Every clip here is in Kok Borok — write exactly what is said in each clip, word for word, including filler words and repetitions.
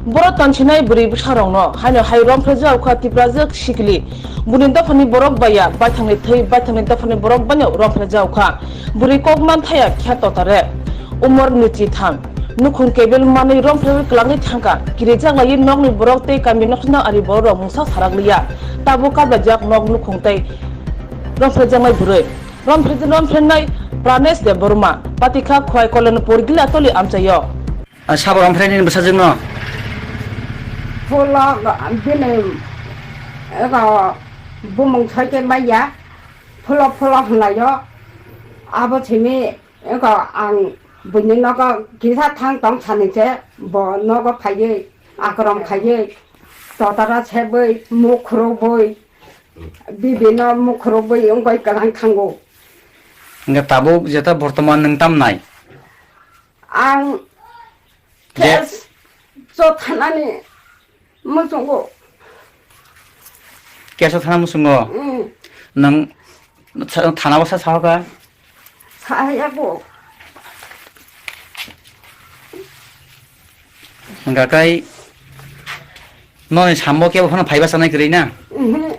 Borok tonsinai bwrwi bwsarokno haino hai romphrejaokha Tiprajwk sikli. Buni dophani borok baiya baithangni thwi, baithangni dophani borok baino romphrejaokha. Bwrwi kok manthaya khe totare. Umor nwichi tham. Nukhung kebil manwi romphrewi kwlangwi thangkha. Kirijak laiwi nokni borok tei kami nokni ari bororok mungsa sarakliya. Tabuk kabrajak nok nukhung tei romphrejaknai bwrwi. Romphre-, romphrenai Pranesh Debbarma, patikha Khwai Kolonpur Gilatoli amchaio. Ah, sabo romphrenai bwsajwkno? Phulo bini, ego, bumung soite maya, phulo phulo hwnlaio. Abo simi, ego, ang buini nogo kisa thang tong sani se, bo nogo phaiwi, akrom khaiwi, totara sebwi, muk khurubwi, bibino muk khurubwi wngwi kwlang thango. Hingke tabuk jeta bortoman nwng tam nai? Ang je- case cho thanani muchungo. Keso thana muchungo? Mm. Nwng sa-, thana bwsa sahoka? Saya bo. Hingka kai noni sambo kebo phano phaiba sanai kwrwi na? Mhm.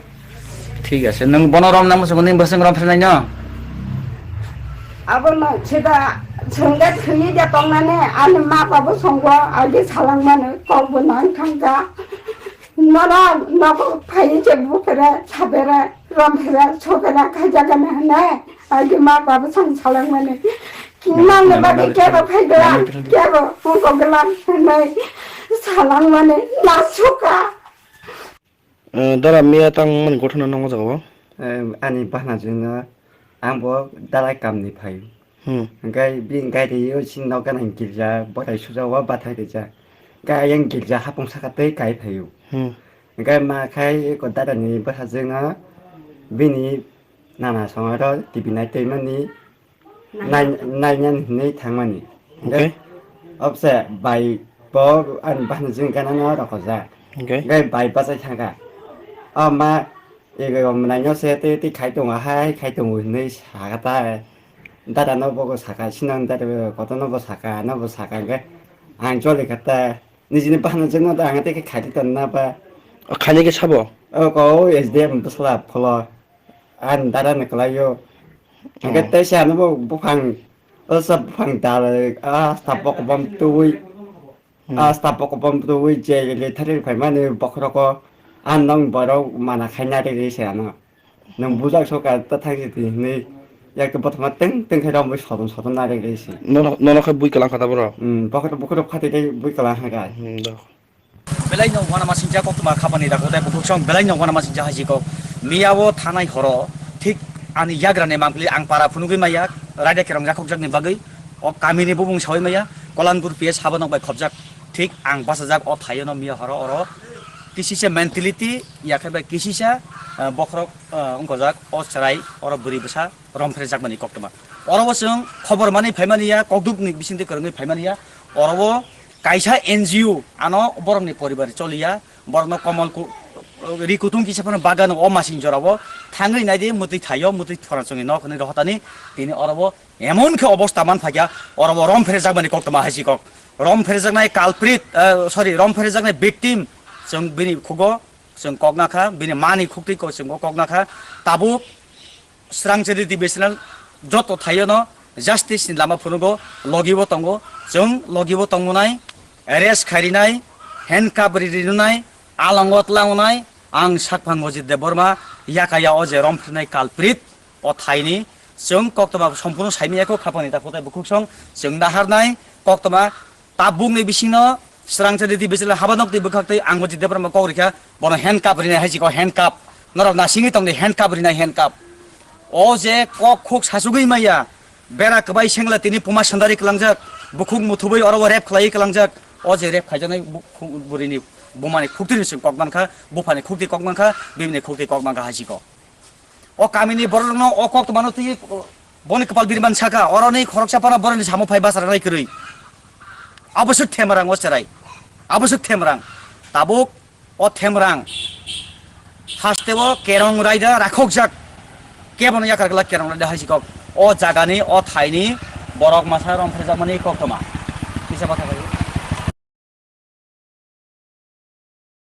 Thik ase, nwng bono rom nang muchungo nini bwswng rom phrenai no? Abono sida songga thwi da tongnani ani ma babo songbo agi salang mano kok bo nang thangka. Nono nogo phai je buphere, sabere, romhere, sobere khaijagani hwnwi agi ma babo sang salangmani. Nang, nangni nang, bagwi nang, kebo nang, phai gla, nang, nang, kebo ungko gla hwnwi salangmani nasuka. Eh, dara miya tang mani gothana nongo jaga o? Eh, ani bahna jwngno ang bo dalai kamni phai. Hmm. Hingke bini gari o sini nok gana girja bothai suja o bathai rijak. Hingke ayang girja hapung saka tei kai phaio. Hmm. Hingke ma khai eko dada ni bwsajwk no bini nana songaro T V nai twi mani nai, nai nani hinwi thangmani. Hingke okay. Obse bai bo ani bahna jwng gana no rokojak. Okay. Hingke bai bachai thangka. O ma Ego mwnai no se tei tei khai tongo hai khai tongo hinwi saka ta. Dada no bogo saka sinang dada koto no bo saka no bo saka hingke ang choli kha ta. Nijini bahna jwngno da ang tei khai tong na ba. O khaini khe sabo? O ko S D M bwsla pholo. Ang dada ni kwlai o. Hingke oh. Tei se ano bo buphang o sa buphang dal a sa bok bom twi. Hmm. Asta pokopom twi je le thari phaimani bokhorok o, ang nong borok mana khaina riri se ano. Nong bujak soka ta thangsi twi hinwi yak to bothoma teng teng khe romwi sotom sotom na riri se. Nono, nono khe bui kwlang kha ta borok? Hmm, bokhorok, bokhorok phati tei bui kwlang kha kai. Hmm, dok. Belai no wana masingcha koktwma khapani dago tei bukhuk song belai no wana masingcha haji kok. Miya o thanai horo thik ani yagra ni mangpili ang para phunugwi maya raida kerong jakhokjak ni bagwi o kami ni bubung sawi maya Kolanpur P S haba nok bai khopjak. Thik ang bachajak o thaio no miya horo oro kisisa mentality ya khe bai kisisa, eh, bokhorok, eh, wngkojak o chwrai oro bwrwi bwsa romphre jakmani koktwma. Oro bo chwng khobor mani phaimani ya, kokduk ni bisingtwi kwrwngwi phaimani ya. Oro bo kaisa N G O ano borokni poribar choliya, borokno komol ku-, ri kutung kisa phano bagano o masing jorao thangwi naidi mwtwi thaio, mwtwi thora chwngni nok hwnwi rohortani tini oro bo emon khe obosta man phaikha, oro bo romphre jakmani koktwma hai si kok. Romphre jaknai culprit, eh, sorry, romphre jaknai victim chwng bini khugo chwng kok nakha, bini mani khuktwi ko chwng kok nakha. Tabuk Srangchari divisional joto thaio no justice ni lama phunugo, logi bo tongo, chwng logi bo tongmonai, arrest khairinai, handcuff ri rinai, alongo tlangonai, ang sakphang Mojit Debbarma, yakaya o je romphrinai culprit, o thaini, chwng koktwma somphuno saimiyakho khapani ta kotai bukhuk song, chwng naharnai, koktwma Tabukni bisingno srangchari di bichila haba nokni bwkhaktwi ang bo Jitya Brahma kok rikha, bono handcuff rinai hai si kok handcuff. Norok nasingwi tongdi handcuff rinai handcuff. O je kok khuk sachugwi maya, bera kwbai sengla tini puma sandari kwlangjak, bukhuk muthubwi oro o rep khlaiwi kwlangjak. O je rep khaijaknai bu-, khu-, burini bumani khuktini se kok mankha, buphani khukti kok mankha, bibini khukti kok mankha hai si kok. O kamini borokno o koktwmano twi boni kwpal biriman saka, oroni khoroksa phano boroni samo phai bachara nai kwrwi. Abo se themrang o cherai. Abo se themrang. Tabuk o themrang. Hasteo kerong raida rakhokjak. Kebono yakar glak kerong raida hai si kok. O jagani, o thaini borok masa romphrejakmani koktwma. Kisa bwtha bai.